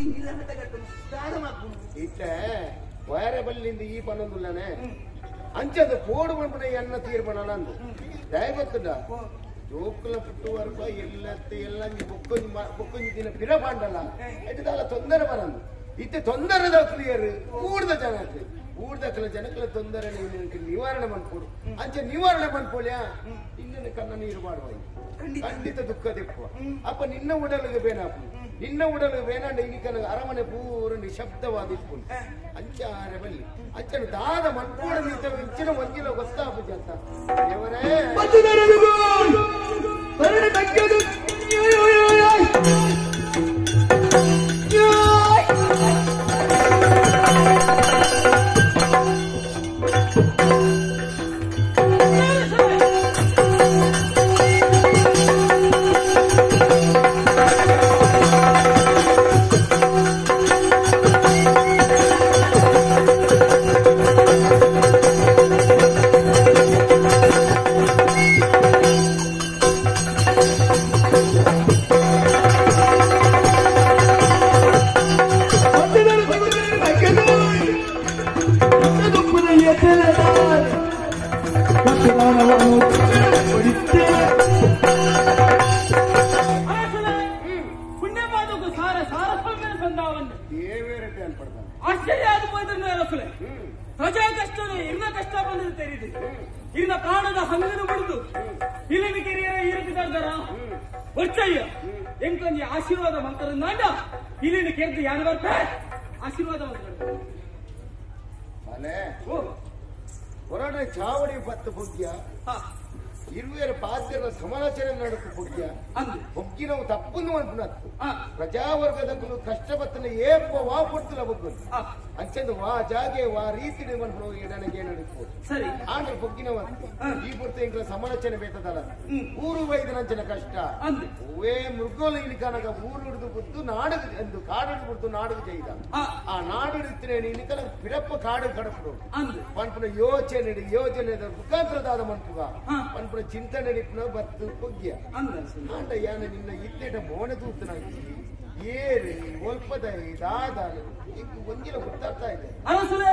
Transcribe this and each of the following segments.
ಇಲ್ಲ ಹಠಗಟ್ಟನು ದಾನ ಮಾಡ್ಕೊಂಡು ಇತ್ತೆ ವಯರ ಬಲ್ಲಿಂದ ಈ ಪನ್ನೊಂದುಲ್ಲನೆ ಅಂಚದ ಕೋಡು ಮನ್ಪುನ ಎನ್ನ ತೀರ್ಮಾನ ಅಂದು ದಯಗೊತ್ತುಂಡ ಜೋಕುಲ ಪುಟ್ಟುವರ್ಪ ಎಲ್ಲತ್ತೆ ಎಲ್ಲಂಜಿ ಬೊಕ್ಕೊಂಜಿ ಬೊಕ್ಕೊಂಜಿ ದಿನ ಪಿರ ಪಾಂಡಲ್ಲ ಎಟ್ಟದಾಲ ತೊಂದರೆ ಬರಂದು ಇತ್ತೆ ತೊಂದರೆ ಕ್ಲಿಯರ್ ಊರ್ದ ಜನಕ್ಕೆ ಊರ್ದಕ್ಕಲ ಜನಕ್ಕಲ ತೊಂದರೆ ನಿವಾರಣೆ ಮನ್ಪೋಡು ಅಂಚೆ ನಿವಾರಣೆ ಮನ್ಪೋಳ್ಯಾ ಇನ್ನೊಂದು ಕಣ್ಣ ನೀರು ಮಾಡುವ ಖಂಡಿತ ದುಃಖ ದಿಪ್ಪುವ ಅಪ್ಪ ನಿನ್ನ ಉಡಲಿಗೆ ಬೇನಾಪು ನಿನ್ನ ಉಡಲಿಗೆ ಬೇನಾಂಡ ಇನ್ನಿಕನ ಅರಮನೆ ಪೂರ ನಿಶಬ್ದವಾದ ಇಪ್ಪು ಅಂಚೆ ಆರೆ ಬಲ್ಲಿ ಅಂಚನ ದಾದ ಮನ್ಪೋಡ ನಿಂತ ಇಂಚಿನ ಒಂಜಿಲ ಗೊತ್ತಾಪು ಜಂತ ದೇವರೇ ಆಶೀರ್ವಾದ ಮಂತ್ರ ಇಲ್ಲಿ ಕೇಳ್ದು ಯಾರು ಬರ್ತಾರೆ ಆಶೀರ್ವಾದ ಮಂತ್ರ ಹೊರಡೆ ಚಾವಡಿ ಪತ್ತು ಬುಗ್ಗ್ಯ ಇರುವೆರ ಪಾತ್ರ ಸಮಾಲೋಚನೆ ನಡಕು ಬುಗ್ಗ್ಯ ಬೊಗ್ಗಿನವು ತಪ್ಪನ್ನು ಅನ್ಪುನತ್ತು ಪ್ರಜಾವರ್ಗದ ಕಷ್ಟ ಬತ್ತನ ಏಪ ವಾ ಪೊಡ್ತುಲ ಬೊಗ್ಗು ಅಂಚಂದು ವಾ ಜಾಗೆ ವಾ ರೀತಿ ಮನ್ಪುನ ಎಡನೆಗೆ ನಡಕು ಸರಿ ಆಂಡ್ರ ಬೊಗ್ಗಿನವ ಈ ಪುರ್ತ ಇಂಕ್ಲ ಸಮಾಲೋಚನೆ ಬೇತದಲ್ಲ ಊರು ವೈದ್ಯನಂಚನ ಕಷ್ಟ ಹೂವೇ ಮೃಗೋಲ ಇಲಿಕನಗ ಊರು ಹಿಡಿದು ಬುದ್ದು ನಾಡು ಎಂದು ಕಾಡು ಬಿಡ್ತು ನಾಡು ಜೈದ ಆ ನಾಡು ಹಿಡಿತೀನಿ ಇಲಿಕನ ಪಿರಪ್ಪ ಕಾಡು ಕಡಪಡು ಪನ್ಪುನ ಯೋಚನೆ ಯೋಜನೆ ಮುಖಾಂತರದಾದ ಮನ್ಪುಗ ಪನ್ಪುನ ಚಿಂತನೆ ನಿಪ್ಪುನ ಬತ್ತು ಬೊಗ್ಗಿಯ ಆಂಡ ಯಾನ ನಿನ್ನ ಇತ್ತೇಟ ಮೋನೆ ತೂತನಾಗಿ ಏರು ಒಲ್ಪದ ದಾದ ಒಂಜಿಲ ಗೊತ್ತಾಗ್ತಾ ಇದೆ ಅರಸುಲೆ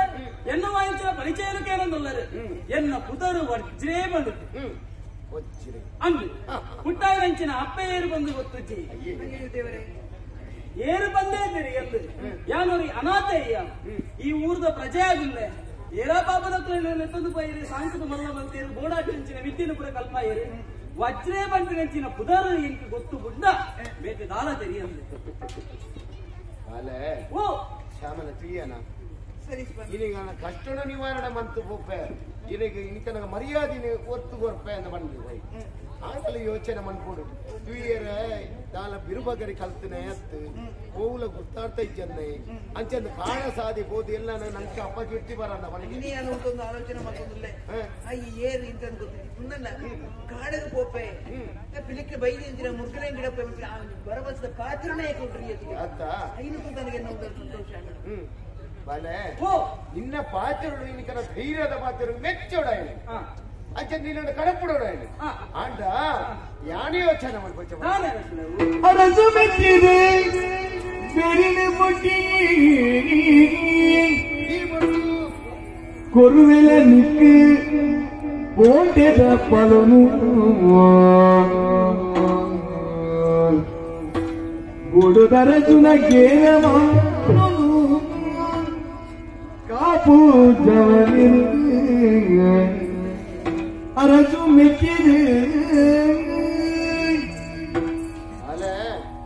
ಎನ್ನ ವಾಯಿಚ ಪರಿಚಯಕ್ಕೆ ಏನಂದಲ್ಲರೆ ಎನ್ನ ಪುದರು ವಜ್ರೇ ಬಂದಿತ್ತು ವಜ್ರೆ ಅಂದು ಪುಟ್ಟಾಯರಂಚಿನ ಅಪ್ಪ ಏರು ಬಂದು ಗೊತ್ತುಜ್ಜಿ ಏರು ಬಂದೇ ಇದ್ದೀರಿ ಎಂದು ಯಾನೋರಿ ಅನಾಥಯ್ಯ ಈ ಊರ್ದ ಪ್ರಜೆ ಆಗಿಲ್ಲ ಏರಾ ಪಾಪದ ತಂದು ಪೈರಿ ಸಾಂಕದ ಮಲ್ಲ ಬಂತೇರು ಬೋಡಾಟಿಂಚಿನ ವಿದ್ಯೆನು ಕೂಡ ಕಲ್ಪಾಯರು ವಜ್ರೇ ಬಂಟಿನಂಚಿನ ಪುದರು ಎಂಕ್ ಗೊತ್ತು ಬುಡ್ಡ ಬೇತೆ ದಾಲ ತೆರಿಯಂದೆ ಅಲೆ ಓ ಶ್ಯಾಮನ ತುಯ್ಯನ ಸರಿ ಇನಿಗ ಕಷ್ಟನ ನಿವಾರಣೆ ಮಂತು ಪೋಪೆ ಇನಿಗ ಇನಿಕನ ಮರ್ಯಾದೆ ಒತ್ತು ಕೊರ್ಪೆ ಅಂತ ಬಂದ್ವಿ ಹೋಯ್ ಆಂಡಲ ಯೋಚನೆ ಮನ್ಪೋಡು ತುಯ್ಯರೆ ದಾಲ ಬಿರುಬಗರಿ ಕಲ್ತನೆ ಅತ್ತು ಕೋವುಲ ಗುರ್ತಾಡ್ತಾ ಇಜ್ಜನ್ನೆ ಅಂಚಂದು ಕಾಣ ಸಾದಿ ಬೋದು ಎಲ್ಲ ನಂಗೆ ಅಪ್ಪ ಕಿರ್ತಿ ಬರಲ್ಲ ಮನೆಗೆ ಇನ್ನೇ ಒಂದು ಆಲೋಚನೆ ಮಾಡ್ಕೊಂಡ್ಲೆ ಈ ಏರು ಇಂತ ಗೊತ್ತಿತ್ತು ಕಾಡಗ ಪೋಪೆ ಪಿಲಿಕ್ಕೆ ಬೈದಿ ಮುರ್ಗನೆ ಗಿಡ ಬರಬಸ್ದ ಪಾತ್ರನೇ ಕೊಡ್ರಿ ಅತ್ತ ಐನು ನನಗೆ ಸಂತೋಷ ಬಲೆ ನಿನ್ನ ಪಾತ್ರಗಳು ಇನ್ನಿಕನ ಧೈರ್ಯದ ಪಾತ್ರ ಮೆಚ್ಚೋಡ ಅಂಚೆ ನಿನ್ನ ಕಡಪುಡೋಡ ಆಂಡ ಯಾನೇ ಯೋಚನೆ ಮಾಡ್ಬೋದು ಅರಸು ಮೆಚ್ಚಿದೆ ಬೆರಿನ ಪುಟ್ಟಿ ಕೊರುವೆಲ ನಿಕ್ಕು போட்டத பலனு ಗುಡುದರಸುನ ಗೇನಮ ಕಾಪು ಜವನಿ ಅರಸು ಮೆಚ್ಚಿದೆ ಅಲೆ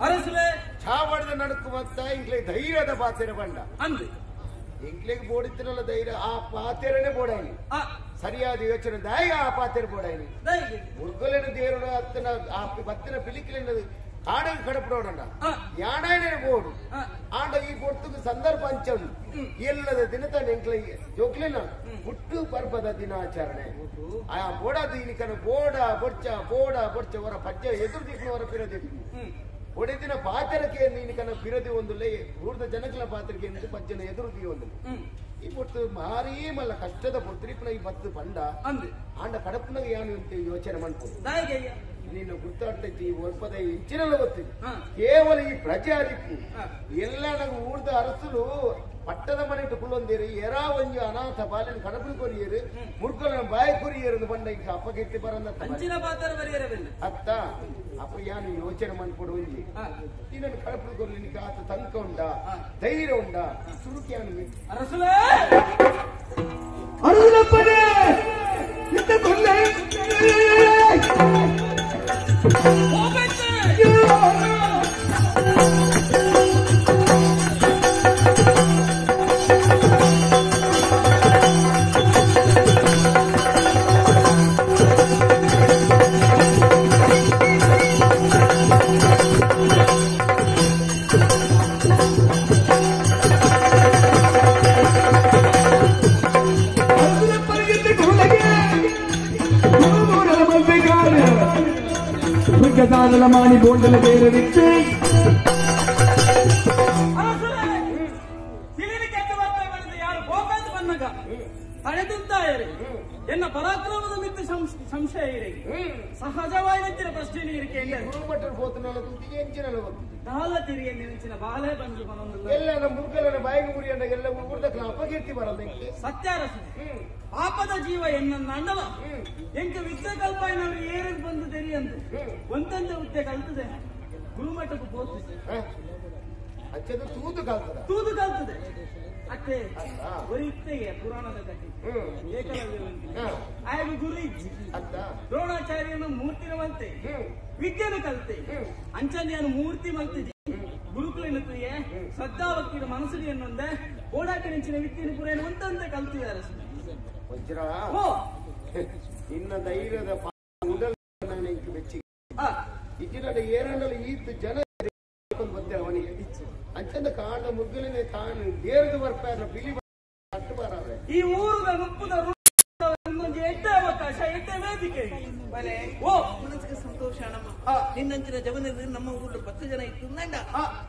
ಅರಸುಲೆ ಚಾವಡದ ನಡುಕುವಂತ ಇಂಗ್ಲೆ ಧೈರ್ಯದ ಪಾತ್ರ ಬಂಡ ಅಂದು ಇಂಗ್ಲಿಗೆ ಬೋಡಿತ್ತಿರಲ್ಲ ಧೈರ್ಯ ಆ ಪಾತೆರನೆ ಬೋಡಾಯಿ ಸರಿಯಾದ ಯೋಚನೆ ದಾಯ ಆ ಪಾತೆರ ಬೋಡಾಯಿ ಮುರ್ಗಲಿನ ದೇವರು ಅತ್ತನ ಆ ಬತ್ತಿನ ಪಿಲಿಕಿಲಿನ ಕಾಡಗೆ ಕಡಪಡೋಣ ಯಾಣನೇ ಬೋಡು ಆಂಡ ಈ ಪೊರ್ತುಗು ಸಂದರ್ಭ ಅಂಚನು ಎಲ್ಲದ ದಿನ ತಾನೆ ಎಂಕ್ಲ ಜೋಕ್ಲಿನ ಹುಟ್ಟು ಪರ್ಬದ ದಿನಾಚರಣೆ ಆ ಬೋಡಾದ ಇನಿಕನ ಬೋಡ ಬೊಡ್ಚ ಬೋಡ ಬೊಡ್ಚ ಹೊರ ಪಜ್ಜ ಎದುರು ದಿಕ್ಕು ಹೊರ ಪಿರದಿಕ್ಕು ಒಡೆದಿನ ಪಾತ್ರಕ್ಕೆ ನೀನು ಪಿರದಿ ಒಂದುಲ್ಲ ಊರ್ದ ಜನಕಲ ಪಾತ್ರಕ್ಕೆ ಎಂದು ಪಜ್ಜನ ಎದುರು ಒಂದು ಈ ಪೊರ್ತು ಭಾರೀ ಮಲ್ಲ ಕಷ್ಟದ ಪೊರ್ತುರಿಪುನ ಈ ಬತ್ತು ಬಂಡ ಆಂಡ ಕಡಪುನಗ ಯಾನು ಅಂತ ಯೋಚನೆ ಮಾಡ್ಬೋದು. ನಿನ್ನ ಗುರ್ತಾಡ್ತೈತಿ ಒಲ್ಪದ ಇಂಚಿನಲ್ಲ ಗೊತ್ತಿದೆ ಕೇವಲ ಈ ಪ್ರಜೆ ಅದಿಪ್ಪು ಎಲ್ಲ ನಂಗೆ ಊರ್ದ ಅರಸುಲು ಪಟ್ಟದ ಮನೆ ಕುಳ್ಳೊಂದೇರು ಎರಾ ಒಂಜಿ ಅನಾಥ ಬಾಲಿನ ಕಡಪುಡಿ ಕೊರಿಯರು ಮುರ್ಕೊಲ ಬಾಯಿ ಕೊರಿಯರು ಬಂಡ ಇಂಕ ಅಪ್ಪಗೆತ್ತಿ ಬರಂದ ಅತ್ತ ಅಪ್ಪ ಯಾನು ಯೋಚನೆ ಮನ್ಪೊಡು ಒಂಜಿ ನಿನ್ನನ್ನು ಕಡಪುಡಿ ಕೊರ್ಲಿ ನಿನಗೆ ಆತ ತಂಕ ಉಂಡ ಧೈರ್ಯ ಉಂಡ ಸುರುಕಿಯಾನು ಅರಸುಲೇ ಅರುಳಪ್ಪನೇ ಇಂತ ಕೊಲ್ಲೆ ಮಾಣಿ ಬೋಂಡಲ ಬೇರೆ ಬಿಟ್ಟು ಯಾರು ಬಂದಾಗ ತಡೆದುಂತಾಯರಿ ಎನ್ನ ಪರಾಕ್ರಮದ ಮಿತ್ತು ಸಂಶಯ ಇರಿ ಸಹಜವಾಗಿ ಪ್ರಶ್ನೆ ಇರಿಕೆ ಗುರುಮಠರು ಹೋತನಲ್ಲ ತುತ್ತಿಗೆ ಎಂಚಿನಲ್ಲ ಗೊತ್ತಿದೆ ದಾಲ ತಿರಿಯ ನೆನಚಿನ ಬಾಲೆ ಬಂದು ಬನೊಂದು ಎಲ್ಲ ನಮ್ಮ ಮುರುಗಲನ ಬಾಯಿಗೆ ಮುರಿಯಂಡ ಎಲ್ಲ ಊರ್ದಕ್ಕನ ಅಪಕೀರ್ತಿ ಬರಲ್ಲ ಸತ್ಯಾರಸ ಪಾಪದ ಜೀವ ಎನ್ನ ಅಂಡವ ಎಂಕ ವಿದ್ಯೆ ಕಲ್ಪಾಯಿನವರು ಏರಿಗೆ ಬಂದು ತೆರಿಯಂದು ಒಂದೊಂದೇ ಉದ್ದೆ ಕಲ್ತದೆ ಗುರುಮಠಕ್ಕೂ ಪೋತು ಅಚ್ಚದ ತೂದು ಕಲ್ತದ ತೂದು ಕಲ್ತದೆ ಅತ್ತೆ ಒರಿತ್ತೆಗೆ ಪುರಾಣದ ಕಥೆ ಏಕಲವ್ಯ ಆಯಗ ಗುರು ಇಜ್ಜಿ ದ್ರೋಣಾಚಾರ್ಯನ ಮೂರ್ತಿನ ಮಂತೆ ವಿದ್ಯೆನ ಕಲ್ತೆ ಅಂಚನೆಯನ್ನು ಮೂರ್ತಿ ಮಲ್ತಿದ್ದೆ ಗುರುಕುಲಿನ ತುಯೆ ಶ್ರದ್ಧಾಭಕ್ತಿಯ ಮನಸ್ಸು ಎನ್ನೊಂದೆ ಓಡಾಟ ನೆಂಚಿನ ವಿದ್ಯೆನ ಪುರೇನ ಒಂದೊಂದೇ ಕಲ್ತಿದ್ದಾರೆ ವಜ್ರ ಇನ್ನ ಧೈರ್ಯದ ಉಡಲ್ ಬೆಚ್ಚಿ ಇಜ್ಜಿನ ಏರಂಡಲ ಈತ ಜನ ಗೊತ್ತಿಲ್ಲ ಅವನಿಗೆ ಅಂಚಂದ ಕಾಣ ಮುಗ್ಗಲಿನ ಕಾಣ ದೇರ್ದು ಬರ್ಪಾರ ಬಿಲಿ ಅಟ್ಟು ಬಾರವೆ ಈ ಊರುದ ನುಪ್ಪುದ ಎಟ್ಟೆ ಅವಕಾಶ ಎಟ್ಟೆ ವೇದಿಕೆ ಓ ಮನಸ್ಸಿಗೆ ಸಂತೋಷ ನಮ್ಮ ನಿನ್ನಂಚಿನ ಜವನರು ನಮ್ಮ ಊರಲ್ಲಿ 10 ಜನ ಇತ್ತು ನಂಡ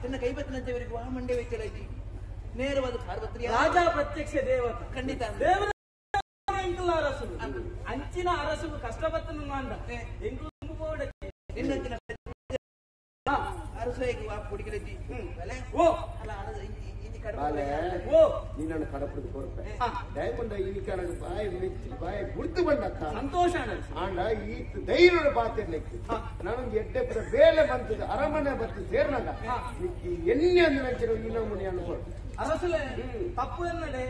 ತನ್ನ ಕೈಬತ್ತಿನಂತೆಯವರಿಗೆ ವಾ ಮಂಡೆ ವೆಚ್ಚರಾಗಿ ನೇರವಾದ ಪಾರ್ವತಿ ರಾಜ ಪ್ರತ್ಯಕ್ಷ ದೇವತೆ ಖಂಡಿತ ದೇವರ ಅರಸು ಅಂಚಿನ ಅರಸು ಕಷ್ಟಪತ್ತನ ಅಂದ ಎಂಕು ನಿನ್ನಂಚಿನ ಅರಸು ವಾ ಕುಡಿಗಲಜ್ಜಿ ಓ ಅಲ್ಲ ಓ ನಿನ್ನನ್ನು ಕಡಪುಡಿದು ಕೊರಪೆ ದಯಕೊಂಡ ಇನಿಕ ಬಾಯಿ ಮೆಚ್ಚಿ ಬಾಯಿ ಗುರ್ತು ಬಂಡಕ್ಕ ಸಂತೋಷ ಆಂಡ ಈ ಧೈರ್ಯ ಪಾತಿರ್ಲಿಕ್ಕೆ ನಾನೊಂದು ಎಡ್ಡೆ ಪುರ ಬೇಲೆ ಬಂತದ ಅರಮನೆ ಬತ್ತು ಸೇರ್ನಾಗ ನಿಕ್ಕಿ ಎಣ್ಣೆ ಅಂದ ನಂಚಿನ ಇನಾಮುನಿ ಅನ್ಕೊಳ್ತು ಅರಸುಲೆ ತಪ್ಪು ಎನ್ನಡೆ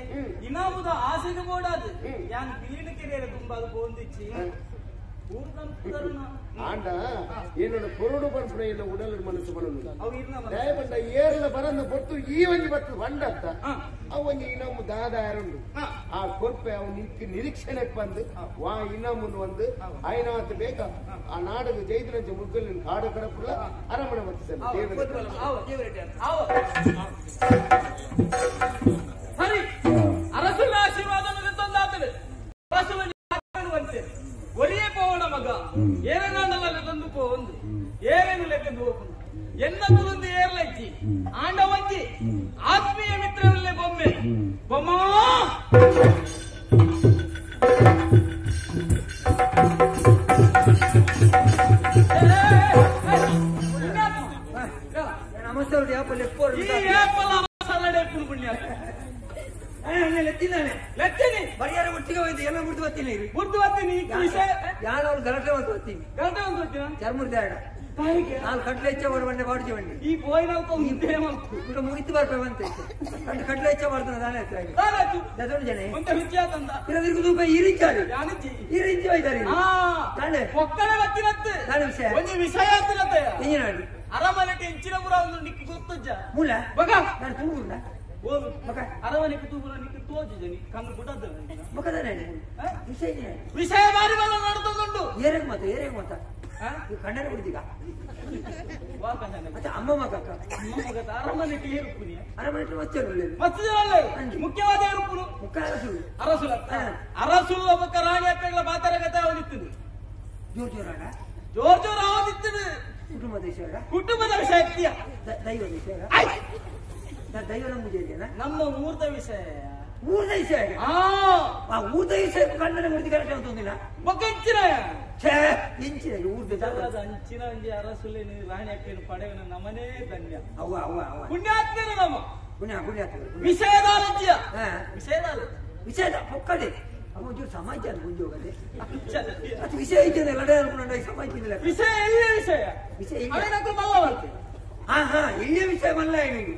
ಇನಾಮುದ ಆಸೆಗೆ ಬೋಡಾದು ಯಾನ್ ಬೀಣ ಕೆರೆಯರ ತುಂಬಾದು ಬೋಂದಿಚ್ಚಿ ಆಂಡ ಏನೋಡ ಕೊರಡು ಪನ್ಪುನ ಇಲ್ಲ ಉಡಲ್ ಮನಸ್ಸು ಬರಲು ದಯಪಂಡ ಏರ್ಲ ಬರಂದ ಪೊರ್ತು ಈ ಒಂಜಿ ಬತ್ತು ಬಂಡತ್ತ ಅವು ಒಂಜಿ ಇನಾಮು ದಾದ ಯಾರುಂಡು ಆ ಕೊರ್ಪೆ ಅವು ನಿಂತು ನಿರೀಕ್ಷಣೆ ಬಂದು ವಾ ಇನಾಮುನ್ ಒಂದು ಐನಾತ್ ಬೇಕ ಆ ನಾಡಗ ಜೈದಿನಂಚ ಮುಗ್ಗಲ್ ಕಾಡು ಕಡಪುಲ್ಲ ಅರಮನೆ ಬತ್ತು ಸರಿ ಅರಸುಲ ಆಶೀರ್ವಾದ ತಂದಾತದೆ ಅರಸುಲ ಒರಿಯೇ ಪೋವಣ ಮಗ ಏರನಾಂಡಲ ತಂದು ಪೋ ಒಂದು ಏರೇನು ಲೆಕ್ಕಂದು ಹೋಗುದು ಎನ್ನ ಗುರುಂದು ಏರ್ಲಜ್ಜಿ ಆಂಡವಂಜಿ ಆತ್ಮೀಯ ಮಿತ್ರರಲ್ಲೇ ಬೊಮ್ಮೆ ಬೊಮ್ಮ ಬರಿಯಾರ ಒಟ್ಟಿಗೆ ಹೋಯ್ತು ಎಲ್ಲ ಮುಡ್ದು ಬರ್ತೀನಿ ಮುಡ್ದು ಬರ್ತೀನಿ ಯಾರು ಅವ್ರು ಗಲಾಟೆ ಒಂದು ಬರ್ತೀನಿ ಗಲಾಟೆ ಒಂದು ಬರ್ತೀನ ಚರ್ಮುರ್ದ ನಾನು ಕಟ್ಲೆ ಹೆಚ್ಚ ಬಂಡೆ ಬಾಡಿಜಿ ಬಂಡಿ ಈ ಬೋಯ್ ನಾವು ಮುಗಿತು ಬರ್ಪೆ ಬಂತ ಕಟ್ಲೆ ಹೆಚ್ಚ ಮಾಡ್ತಾನೆ ದಾನೆ ಆಯ್ತು ಜನ ಒಂತೆ ರುಚಿ ಆತಂದ ಇರಿಂಚಾರಿ ಇರಿಂಚಿ ಹೋಯ್ತಾರೆ ತಾನೆ ಒಕ್ಕಲೆ ಬತ್ತಿನತ್ತು ತಾನೆ ವಿಷಯ ಒಂಜಿ ವಿಷಯ ಆತಿನತ್ತೆ ಎಂಜಿನಾಡಿ ಅರಮನೆಗೆ ಎಂಚಿನ ಪುರ ಒಂದು ನಿಕ್ಕಿ ಗೊತ್ತಜ್ಜ ಮೂಲ ಬಗ ನಾನು ತೂಗುಂಡ ಓದು ಅರಮನೆ ತೂಗುರ ನಿಕ್ಕಿ ತೋಜು ಜನಿ ಕಣ್ಣು ಬಿಡದ್ದು ಮುಖದಾನೆ ವಿಷಯ ವಿಷಯ ಬಾರಿ ಬಲ್ಲ ನಡ್ತದುಂಡು ಏರೇಗ್ ಮಾತ ಏರೇಗ್ ಮಾತ ಕಣ್ಣನ ಕುಡಿದೀಗ ಮತ್ತೆ ಅಮ್ಮ ಮಗ ಅರಮನೆ ಏರುಪುನಿ ಅರಮನೆ ಮತ್ತೆ ಮತ್ತೆ ಮುಖ್ಯವಾದ ಏರುಪುನು ಮುಖ ಅರಸುಲು ಅರಸುಲ ಅರಸುಲು ಒಬ್ಬ ರಾಣಿ ಅಪ್ಪಗಳ ಮಾತಾಡಕತೆ ಅವನಿತ್ತು ಜೋರ್ ಜೋರಾಡ ಜೋರ್ ಜೋರ್ ಅವನಿತ್ತು ಕುಟುಂಬದ ವಿಷಯ ಕುಟುಂಬದ ವಿಷಯ ದೈವದ ವಿಷಯ ದೈವ ನಮ್ಮ ನಮ್ಮ ಮೂರ್ತ ವಿಷಯ ಊರ್ದ ವಿಷಯ ಆ ಊರ್ದ ವಿಷಯ ಕಣ್ಣನ ಮುಡಿದು ಕರೆಕ್ಟ್ ಅಂತಂದಿಲ್ಲ ಬೊಕ್ಕ ಛೇ ಇಂಚಿನ ಊರ್ದ ಅಂಚಿನ ಒಂಜಿ ಅರಸುಲೇನು ರಾಣಿ ಅಕ್ಕನ ಪಡೆವನ ನಮನೇ ಧನ್ಯ ಅವ್ವ ಅವ್ವ ಅವ್ವ ಪುಣ್ಯಾತ್ಮನ ನಮ ಪುಣ್ಯ ಪುಣ್ಯಾತ್ಮ ವಿಷಯದಾಲಜ್ಜಿಯ ವಿಷಯದಾಲ ವಿಷಯದ ಪೊಕ್ಕಡೆ ಅವ ಒಂಚೂರು ಸಮಾಜ ಅಂತ ಗುಂಜಿ ಹೋಗದೆ ಅದು ವಿಷಯ ಇದ್ದೆ ಲಡಾಯಿ ಅನ್ಕೊಂಡು ಸಮಾಜ ಇಲ್ಲ ವಿಷಯ ಎಲ್ಲಿ ವಿಷಯ ವಿಷಯ ಅವೇನಕ್ಕೂ ಮಲ್ಲ ಬರ್ತದೆ ಹಾ ಹಾ ಇಲ್ಲಿಯ ವಿಷಯ ಮಲ್ಲ ನಿಮಗೆ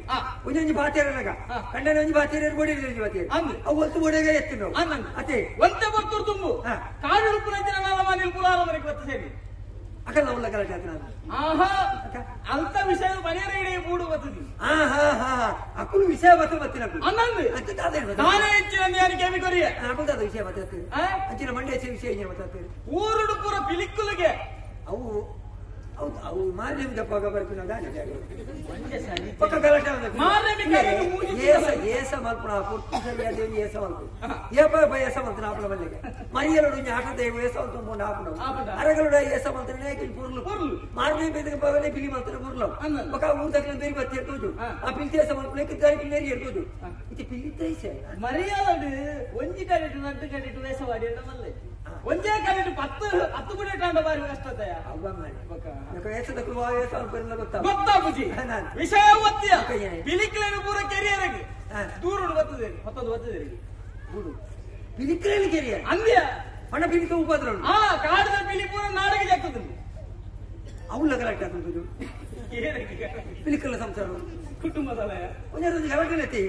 ಒಂದೊಂದು ಬಾತೇರನಾಗ ಕಂಡನ ಒಂಜಿ ಬಾತೇರ ಬೋಡಿ ಒಂಜಿ ಬಾತೇರ ಅವು ಒತ್ತು ಬೋಡೆಗೆ ಎತ್ತು ನಾವು ಅದೇ ಒಂತೆ ಬರ್ತೂರು ತುಂಬು ಕಾಡು ಉಪ್ಪುನಂಚಿನ ಮನೇಲಿ ಪುಲಾರ ಮನೆಗೆ ಬತ್ತ ಸೇರಿ ಅಕಲ್ಲ ಉಲ್ಲ ಗಲಾಟೆ ಆತ ನಾನು ಆಹಾ ಅಂತ ವಿಷಯ ಮನೆಯ ಇಡೀ ಮೂಡು ಬರ್ತದೆ ಹಾ ಹಾ ಹಾ ಅಕ್ಕಲು ವಿಷಯ ಬತ್ತ ಬತ್ತಿನ ನಾನೇ ಹೆಚ್ಚಿನ ಯಾರು ಕೆಮಿ ಕೊರಿಯ ಅಕುಲ್ದಾದ ವಿಷಯ ಬರ್ತದೆ ಅಂಚಿನ ಮಂಡ್ಯ ವಿಷಯ ಇಂಜಿನ ಬರ್ತದೆ ಊರುಡು ಪೂರ ಪಿಲಿಕ್ಕುಲಿಗೆ ಅವು ಹೌದು ಅವು ಮಾರ್ನೇಮ್ ದಪ್ಪಾಗ ಬರ್ಪಿನ ಪಕ್ಕ ಗಲಾಟೆ ಏಸ ಏಸ ಮಲ್ಪುಣ ಪೊರ್ತು ಸರಿಯಾದ ಏಸ ಮಲ್ಪು ಏಪ ಏಸ ಮಲ್ತನ ಆಪಣ ಮಲ್ಲಿಗೆ ಮರಿಯಲೋಡು ಒಂಜಿ ಆಟ ದೈವ ಏಸ ಮಲ್ತು ಆಪಣ ಅರಗಲೋಡ ಏಸ ಮಲ್ತನ ಪುರ್ಲು ಮಾರ್ನೇ ಬೇದ ಪಗನೆ ಪಿಲಿ ಮಲ್ತನ ಪುರ್ಲು ಬೊಕ ಊರು ದಕ್ಲ ಬೇರಿ ಬತ್ತಿ ಎರ್ತೋಜು ಆ ಪಿಲಿ ಏಸ ಮಲ್ಪುಣ ದಾರಿ ಪಿಲಿ ನೇರಿ ಎರ್ತೋಜು ಇದು ಪಿಲಿ ತೈಸೆ ಮರಿಯಲೋಡು ಒಂಜಿ ಕಡೆಟು ನಟ್ಟು ಕಡೆಟು ವೇಷ ವಾಡಿ ಮಲ್ಲೆ ಒಂದೇ ಕಡೆಟು ಪತ್ತು ಹತ್ತು ಗುಡಿ ಇಟ್ಟಾಂಡ ಬಾರಿ ಕಷ್ಟತೆಯ ಗೊತ್ತಾಪುಜಿ ವಿಷಯ ಒತ್ತಿಯ ಪಿಲಿಕ್ಲೇನು ಪೂರ ಕೆರಿಯರಿಗೆ ದೂರುಡು ಬರ್ತದೆ ಮತ್ತೊಂದು ಬರ್ತದೆ ಪಿಲಿಕ್ಲೇನು ಕೆರಿಯರ್ ಅಂದ್ಯ ಹಣ ಪಿಲಿಕ ಉಪದ್ರ ಆ ಕಾಡಿದ ಪಿಲಿ ಪೂರ ನಾಡಿಗೆ ಜಾಗ್ತದೆ ಅವಳ ಗಲಾಟೆ ಆಗ್ತದೆ ಪಿಲಿಕಲ್ಲ ಸಂಸಾರ ಕುಟುಂಬದ ಒಂದೊಂದು ಗಲಾಟೆ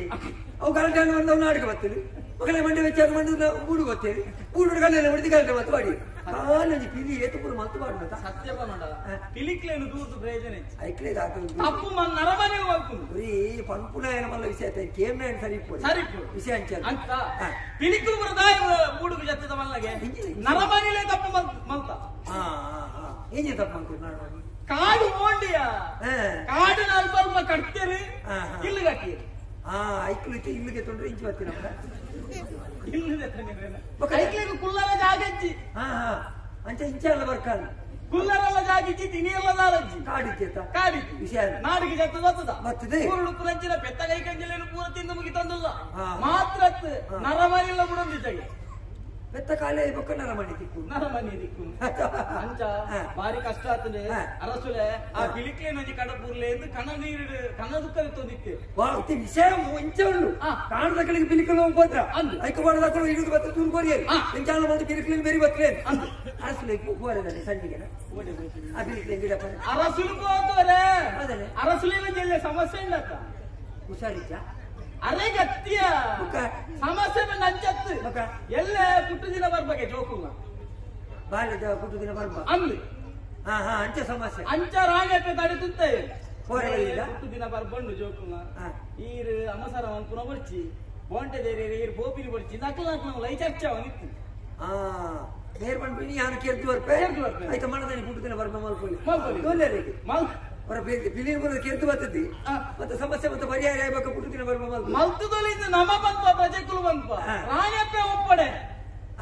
ಅವು ಗಲಾಟೆ ಬಂದವು ನಾಡಿಗೆ ಬರ್ತದೆ ಮಕ್ಕಳ ಮಂಡಿ ವೆಚ್ಚ ಮಂಡಿ ಗೂಡು ಗೊತ್ತೇರಿ ಗೂಡು ಗಲ್ಲೆಲ್ಲ ಹೊಡೆದು ಗಲಾಟೆ ಮತ್ತು ಮಾಡಿ ಕಾಲೊಂಜಿ ಪಿಲಿ ಏತು ಪೂರ ಮಲ್ತು ಪಾಡುನ ಸತ್ಯ ಪನೋಡ ಪಿಲಿಕ್ಲೇನು ದೂರದ ಪ್ರಯೋಜನ ಐಕ್ಲೇ ದಾತು ತಪ್ಪು ಮನ್ ನರಮನೆ ಮಲ್ಪುಂಡು ಬರೀ ಪನ್ಪುನ ಏನ ಮಲ್ಲ ವಿಷಯ ಆಯ್ತು ಕೇಮ್ನ ಏನು ಸರಿ ಇಪ್ಪು ಸರಿ ಇಪ್ಪು ವಿಷಯ ಅಂಚ ಅಂತ ಪಿಲಿಕ್ಲು ಪೂರ ದಾಯ ಗೂಡುಗು ಜತ್ತದ ಮಲ್ಲಗೆ ನರಮನೆಲೇ ತಪ್ಪು ಮಲ್ತ ಹಾ ಹಾ ಏನೇ ತಪ್ಪು ಮಲ್ತು ನರಮನೆ ಕಾಡು ಮೋಂಡಿಯ ಕಾಡಿನ ಅಲ್ಪ ಅಲ್ಪ ಕಟ್ತೇರಿ ಇಲ್ಲು ಕಟ್ಟಿರಿ ಹಾ ಐಕ್ಲು ಇತ್ತು ಇಲ್ಲಿಗೆ ತೊಂದ್ರೆ ಇಂಚು ಬರ್ತೀರ ಐಕ್ಲಿಗೆ ಕುಲ್ಲರ ಜಾಗಜ್ಜಿ ಹಾ ಹಾ ಅಂಚ ಇಂಚ ಅಲ್ಲ ಬರ್ಕಾಲ ಕುಲ್ಲರೆಲ್ಲ ಜಾಗಿಜ್ಜಿ ತಿನಿಯಲ್ಲ ದಾರಜ್ಜಿ ಕಾಡಿಜ್ಜಿ ಕಾಡಿಜ್ಜಿ ವಿಷಯ ನಾಡಿಗೆ ಜತ್ತ ಬರ್ತದ ಬರ್ತದೆ ಊರುಡು ಪುರಂಚಿನ ಪೆತ್ತ ಕೈ ಕಂಜಲೇನು ಪೂರ ತಿಂದು ಮುಗಿ ತಂದಿಲ್ಲ ಮಾತ್ರ ನರಮನಿಲ್ಲ ಬುಡೊಂದಿದ್ದಾಗೆ ಪೆತ್ತ ಕಾಲೇ ಬೊಕ್ಕ ನರಮಣಿ ದಿಕ್ಕು ನರಮಣಿ ದಿಕ್ಕು ಅಂಚ ಬಾರಿ ಕಷ್ಟ ಆಗ್ತದೆ ಅರಸುಲೆ ಆ ಪಿಲಿಕ್ಲೆ ನದಿ ಕಡಪೂರ್ಲೆ ಎಂದು ಕಣ ನೀರು ಕಣ ದುಃಖ ತೊಂದಿತ್ತು ವಿಷಯ ಮುಂಚೆ ಉಂಡು ಕಾಣದಕ್ಕಳಿಗೆ ಪಿಲಿಕಲು ಉಪದ್ರ ಐಕ ಮಾಡದಕ್ಕಳು ಇಡುದು ಬತ್ತ ತೂರು ಕೊರಿಯರಿ ಎಂಚಾಲ ಬಂದು ಪಿಲಿಕ್ಲಿನ ಬೇರೆ ಬತ್ತಲೇ ಅರಸುಲೆ ಹೋರದಾನೆ ಸಂಜಿಗೆ ಆ ಪಿಲಿಕ್ಲೆ ಗಿಡಪ್ಪ ಅರಸುಲು ಹೋದವರೇ ಅರಸುಲಿನ ಜಿಲ್ಲೆ ಸಮಸ್ಯೆ ಇಲ್ಲ ಹುಷಾರಿಜ್ಜ ಅರೆ ಗತ್ತಿಯ ಸಮಸ್ಯೆ ನಂಚತ್ತು ಎಲ್ಲ ಪುಟ್ಟು ದಿನ ಬರ್ಬೇಕೆ ಜೋಕುಲ್ಲ ಬಾಲ್ಯದ ಪುಟ್ಟು ದಿನ ಬರ್ಬ ಅಂದ್ರಿ ಹಾ ಹಾ ಅಂಚ ಸಮಸ್ಯೆ ಅಂಚ ರಾಣಿ ತಡೆ ತುತ್ತ ಪುಟ್ಟು ದಿನ ಬರ್ಬಂಡು ಜೋಕುಲ್ಲ ಈರು ಅಮಸರ ಪುನಃ ಬರ್ಚಿ ಬೋಂಟೆ ದೇರಿ ಈರು ಬೋಪಿನಿ ಬರ್ಚಿ ನಕ್ಲ ನಕ್ಲ ಲೈ ಚರ್ಚೆ ಅವನಿತ್ತು ಹಾ ನೇರ್ ಪಂಪಿನಿ ಯಾನು ಕೆರ್ದು ಬರ್ಪೆ ಆಯ್ತು ಮಣದಾನಿ ಪುಟ್ಟು ದಿನ ಬರ್ಬ ಮಲ್ಪೊಲಿ ಮಲ್ಪೊಲಿ ಮಲ್ ಹೊರ ಬಿಲಿನ ಬರೋದು ಕೆರ್ದು ಬರ್ತದೆ ಮತ್ತೆ ಸಮಸ್ಯೆ ಮತ್ತೆ ಪರಿಹಾರ ಆಗ್ಬೇಕು ಪುಟ್ಟು ದಿನ ಬರ್ಬ ಮಲ್ತು ಮಲ್ತದೊಲಿಂದ ನಮ ಬಂದ್ಪ ಪ್ರಜೆಕುಲು ಬಂದ್ಪ ರಾಣಿಯಪ್ಪ ಒಪ್ಪಡೆ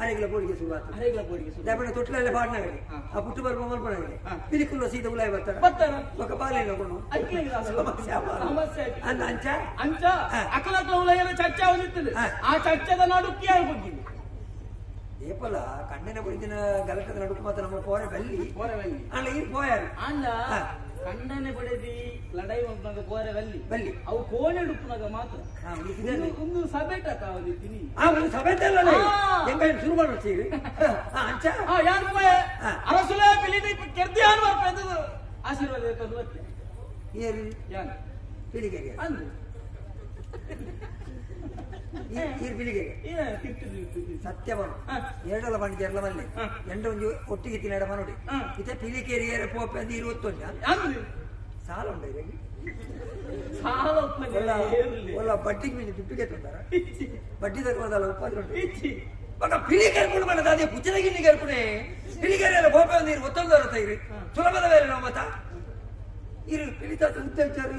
ಅರೆಗಳ ಬೋಡಿಗೆ ಶುರು ಆಯ್ತು ಅರೆಗಳ ಬೋಡಿಗೆ ಶುರು ಲೇಪಣ ತೊಟ್ಲಲ್ಲೇ ಪಾಡ್ನಾಗಲಿ ಆ ಪುಟ್ಟು ಬರ್ಬ ಮಲ್ಪನಾಗಲಿ ಪಿಲಿಕುಲ್ಲ ಸೀದ ಉಲಾಯ ಬರ್ತಾರೆ ಬರ್ತಾರೆ ಬೊಕ್ಕ ಬಾಲೆಲ್ಲ ಕೊಡು ಸಮಸ್ಯೆ ಅಂದ ಅಂಚ ಅಂಚ ಅಕಲಕ್ಲ ಉಲಾಯ ಚರ್ಚೆ ಅವನಿರ್ತದೆ ಆ ಚರ್ಚೆದ ನಡುಕ್ಕಿ ಆಗ್ಬೇಕಿದೆ ಏಪಲ ಕಣ್ಣಿನ ಬಡಿದಿನ ಗಲಟದ ನಡುಕು ಮಾತ್ರ ನಮ್ಮ ಪೋರೆ ಬಲ್ಲಿ ಪೋರೆ ಬಲ್ಲಿ ಅಲ್ಲ ಈ ಪೋಯಾರು ಅಂಡ ಕಂಡನೆ ಬಡದಿ ಲಡಾಯಿ ಮಲ್ಪನಾಗ ಪೋರೆ ಬಲ್ಲಿ ಬಲ್ಲಿ ಅವು ಕೋಣೆ ಉಡುಪುನಾಗ ಮಾತ್ರ ಒಂದು ಸಭೆಟ ತಾವದಿತ್ತೀನಿ ಆ ಒಂದು ಸಭೆಟ ಅಲ್ಲ ಹೆಂಗ ಶುರು ಮಾಡ್ತೀವಿ ಅಂಚ ಯಾರು ಪೋಯ ಅರಸುಲೆ ಪಿಲಿನಿ ಕೆರ್ದಿ ಯಾರು ಬರ್ಪೆಂದು ಆಶೀರ್ವಾದ ತಂದು ಬತ್ತೆ ಏರು ಯಾನು ಪಿಲಿಗೆರೆ ಅಂದು ಸತ್ಯವನ್ನು ಎರಡಲ್ಲ ಬಂಡಿ ಎರಡ ಮಲ್ಲೆ ಎಂಡ ಒಂಜಿ ಒಟ್ಟಿಗೆ ತಿನ್ನಡ ಮನೋಡಿ ಇತ ಪಿಲಿಕೇರಿ ಏರ ಪೋಪೆ ಅಂದ್ ಇರುವತ್ತೊಂಜ ಸಾಲ ಉಂಡ ಒಲ್ಲ ಬಡ್ಡಿಗೆ ಮೀನು ದುಡ್ಡಿಗೆ ತಂದಾರ ಬಡ್ಡಿ ತಗೊಳ್ಳೋದಲ್ಲ ಉಪ್ಪಾದ್ರೆ ಉಂಟು ಮಗ ಪಿಲಿಕೇರಿ ಕೂಡ ಮಾಡದ ಅದೇ ಪುಚ್ಚದ ಗಿಣ್ಣಿ ಕೇರ್ಪುಣೆ ಪಿಲಿಕೇರಿ ಎಲ್ಲ ಪೋಪೆ ಒಂದು ಇರು ಒತ್ತೊಂದು ತೈರಿ ಸುಲಭದ ಬೇರೆ ನಾವು ಮತ ಇರು ಪಿಲಿತಾತ ಉದ್ದ ವಿಚಾರ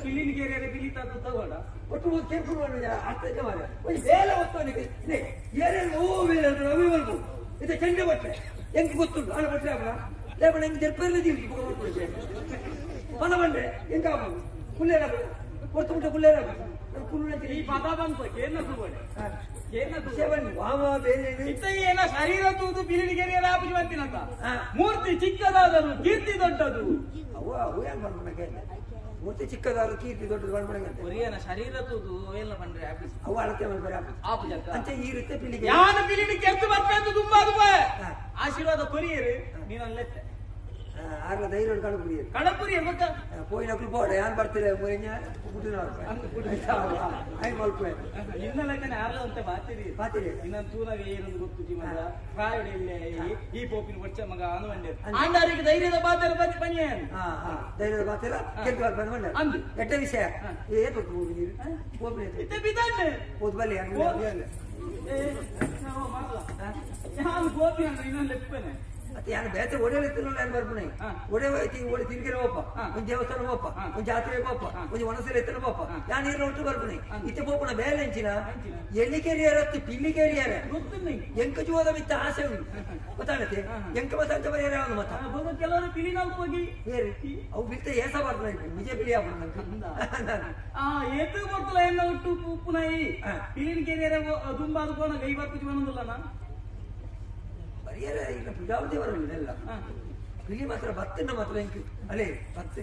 ಪಿಲಿನಿಗೇರಿಯರೆ ಪಿಲಿತಾತ ತಗೋಡ ಒಟ್ಟು ಒಂದು ಕೇರ್ಪುಡು ಮಾಡ ಅರ್ಥ ಮಾಡ ಒಂದು ಬೇಲೆ ಒತ್ತವನಿಗೆ ಏನೇನು ಓ ಬೇಲೆ ಅಂತ ಅವೇ ಮಲ್ಪು ಇದು ಚೆಂಡೆ ಬಟ್ಟೆ ಹೆಂಗೆ ಗೊತ್ತುಂಟು ಆಣ ಬಟ್ಟೆ ಆಪಣ ಲೇಪಣ ಹೆಂಗೆ ಜರ್ಪೇರ್ಲೆ ದೀವಿ ಪದ ಬಂಡೆ ಹೆಂಗೆ ಆಪು ಕುಲ್ಲೇರ ಕೊಡ್ತು ಬಿಟ್ಟು ಕುಲ್ಲೇರ ಈ ಪದ ಬಂತು ಕೇನ ತೂವಡೆ ಕೇನ ವಾಮ ಬೇರೆ ಇತ್ತಯ್ಯನ ಶರೀರ ತೂದು ಪಿಲಿಗೆರೆ ಆಪುಜಿ ಬಂತಿನಂತ ಮೂರ್ತಿ ಚಿಕ್ಕದಾದರು ಕೀರ್ತಿ ದೊಡ್ಡದು ಅವು ಅವು ಏನ್ ಮಾಡ್ಬಿಡಕ್ಕೆ ಮೂರ್ತಿ ಚಿಕ್ಕದಾದ್ರು ಕೀರ್ತಿ ದೊಡ್ಡದು ಮಾಡ್ಬಿಡಂಗಂತೆ ಒರಿಯನ ಶರೀರ ತೂದು ಎಲ್ಲ ಬಂದ್ರೆ ಆಪುಜಿ ಅವು ಅಳತೆ ಮಾಡ್ತಾರೆ ಆಪುಜಿ ಆಪುಜಿ ಅಂತ ಅಂಚೆ ಈ ರೀತಿ ಪಿಲಿಗೆ ಯಾನ ಪಿಲಿನಿ ಕೆರ್ತು ಬರ್ಪೆಂದು ತುಂಬಾ ಅದು ಆಶೀರ್ವಾದ ಕೊರಿಯರು ನೀನು ಅಲ್ಲೆತ್ತೆ ಆರ್ಲ ಧೈರ್ಯ ಕಡಪುರಿ ಕಡಪುರಿ ಇರ್ಬೇಕ ಪೋಯಿನಕ್ಲು ಬೋಡ ಯಾನ್ ಬರ್ತೀರ ಮುರಿഞ്ഞ I ಮಲ್ಪೆ ಇನ್ನಲಕ್ಕನೆ ಆರ್ಲ ಅಂತ ಬಾತಿರಿ ಬಾತಿರಿ ಇನ್ನೊಂದು ತೂನಾಗ ಏನೊಂದು ಗೊತ್ತು ಜೀವನ ಪ್ರಾಯಡ ಇಲ್ಲ ಈ ಪೋಪಿನ ಬೊಚ್ಚ ಮಗ ಅನು ಬಂದೆ ಆಂಡಾರಿಗೆ ಧೈರ್ಯದ ಬಾತರ ಬದಿ ಬನ್ನಿ ಹಾ ಹಾ ಧೈರ್ಯದ ಬಾತಿರ ಕೆಂಪು ಬರ್ಪೆ ಬಂದ ಅಂದು. ಎಟ್ಟ ವಿಷಯ ಏ ಗೊತ್ತು ನೀರು ಪೋಪಿನ ಇತ್ತೆ ಬಿದ್ದಾನೆ ಹೋದ್ ಬಲ್ಲಿ ಯಾನು ಗೋಪಿ ಅಂದ್ರೆ ಇನ್ನೊಂದು ಲೆಪ್ಪನೆ ಮತ್ತೆ ಯಾರು ಬೇತೆ ಒಡೆಯಲಿತ್ತಿಲ್ಲ ನಾನು ಬರ್ಪುಣೆ ಒಡೆ ಒಡೆ ತಿರುಗಿರ ಹೋಪ ಒಂದು ದೇವಸ್ಥಾನ ಹೋಪ ಒಂದು ಜಾತ್ರೆ ಹೋಪ ಒಂದು ಒಣಸಲ ಎತ್ತನ ಹೋಪ ಯಾನ್ ನೀರು ಒಟ್ಟು ಬರ್ಪುಣೆ ಇತ್ತೆ ಪೋಪುಣ ಬೇಲೆ ಅಂಚಿನ ಎಲ್ಲಿ ಕೆರಿಯರ ಪಿಲ್ಲಿ ಕೆರಿಯರ ಎಂಕ ಜೀವದ ಮಿತ್ತ ಆಸೆ ಉಂಟು ಗೊತ್ತಾಗತ್ತೆ ಎಂಕ ಮತ್ತ ಅಂಚ ಬರಿಯರ ಅವನು ಮತ್ತ ಕೆಲವರು ಪಿಲಿ ನಾವು ಹೋಗಿ ಏರಿ ಅವು ಬಿತ್ತ ಏಸ ಬರ್ಪುಣ ನಿಜ ಪಿಲಿ ಆಗ್ಬಿಡು ಆ ಏತು ಬರ್ತಲ್ಲ ಎನ್ನ ಒಟ್ಟು ಉಪ್ಪುನಾಯಿ ಪಿಲಿನ ಕೆರಿಯರ ದುಂಬಾದ ಕೋನ ಗೈ ಬರ್ಪು ಜೀವನದಲ್ಲ ಬರಿಯರ ಈಗ ಪುಜಾವತಿ ಬರಲಿಲ್ಲ ಪಿಲಿ ಮಾತ್ರ ಬತ್ತನ್ನ ಮಾತ್ರ ಎಂಕ್ ಅಲೇ ಬತ್ತ.